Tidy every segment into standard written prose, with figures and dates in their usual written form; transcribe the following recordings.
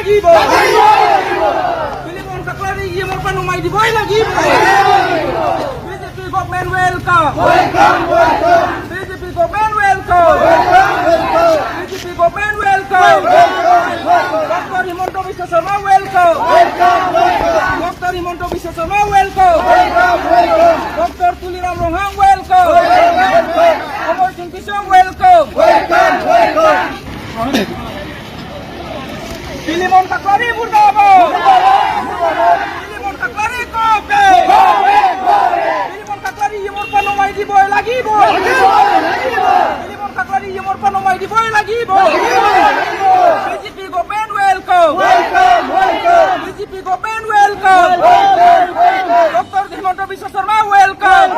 লাগিব। ফিলিমন কাকলাৰী ইএমৰ পৰা নমাই দিবই লাগিব। BJP government welcome, BJP government welcome, BJP government welcome. Doctor Himanta Biswa Sarma welcome, doctor Himanta Biswa Sarma welcome, doctor Tuliram Ronghang welcome, Amar Singh Tishong welcome. Philemon Khakhlari মুৰ্দাবাদ! Philemon Khakhlari go back! Philemon Khakhlari ইএমৰ পৰা নমাই দিবই লাগিব। Philemon Khakhlari ইএমৰ পৰা নমাই দিবই লাগিব। BJP government welcome, BJP government welcome. Doctor Himanta Biswa Sarma welcome,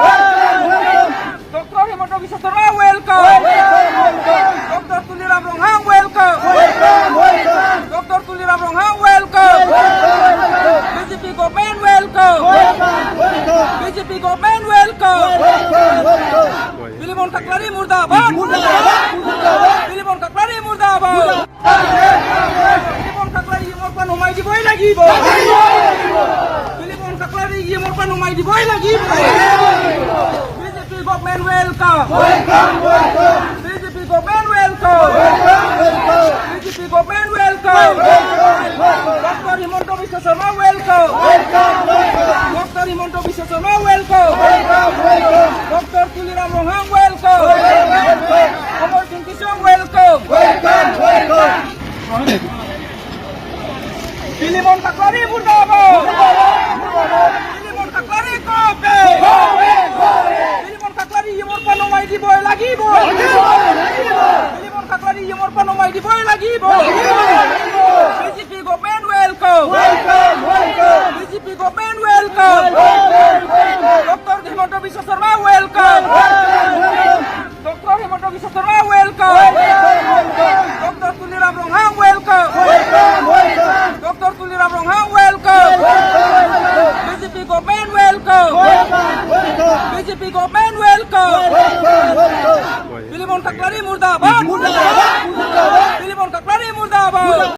doctor Himanta Biswa Sarma welcome, doctor Tuliram Ronghang welcome, doctor Tuliram Ronghang welcome. BJP government welcome, BJP government welcome. Philemon Khakhlari মুৰ্দাবাদ! ফিলিমন খাখলাৰী মুৰ্দাবাদ! ফিলিমন খাখলাৰী ইএমৰ পৰা নমাই দিবই লাগিব। Philemon Khakhlari ইএমৰ পৰা নমাই দিবই লাগিব। BJP government welcome, BJP government welcome, BJP government welcome. Doctor Himanta Biswa Sarma welcome, doctor Himanta Biswa Sarma welcome, doctor Tuliram Ronghang welcome, Amar Singh Tishong welcome. Philemon Khakhlari মুৰ্দাবাদ! Philemon Khakhlari go back! ফিলিমন খাখলাৰী ইএমৰ পৰা নমাই দিবই লাগিব। Philemon Khakhlari ইএমৰ পৰা নমাই দিবই লাগিব। BJP government welcome, BJP government welcome. Doctor Himanta Biswa Sarma welcome, doctor Himanta Biswa Sarma welcome, doctor Tuliram Ronghang welcome, doctor Tuliram Ronghang welcome. BJP government welcome, BJP government welcome. Philemon Khakhlari মুৰ্দাবাদ! ফিলিমন খাখলাৰী মুৰ্দাবাদ!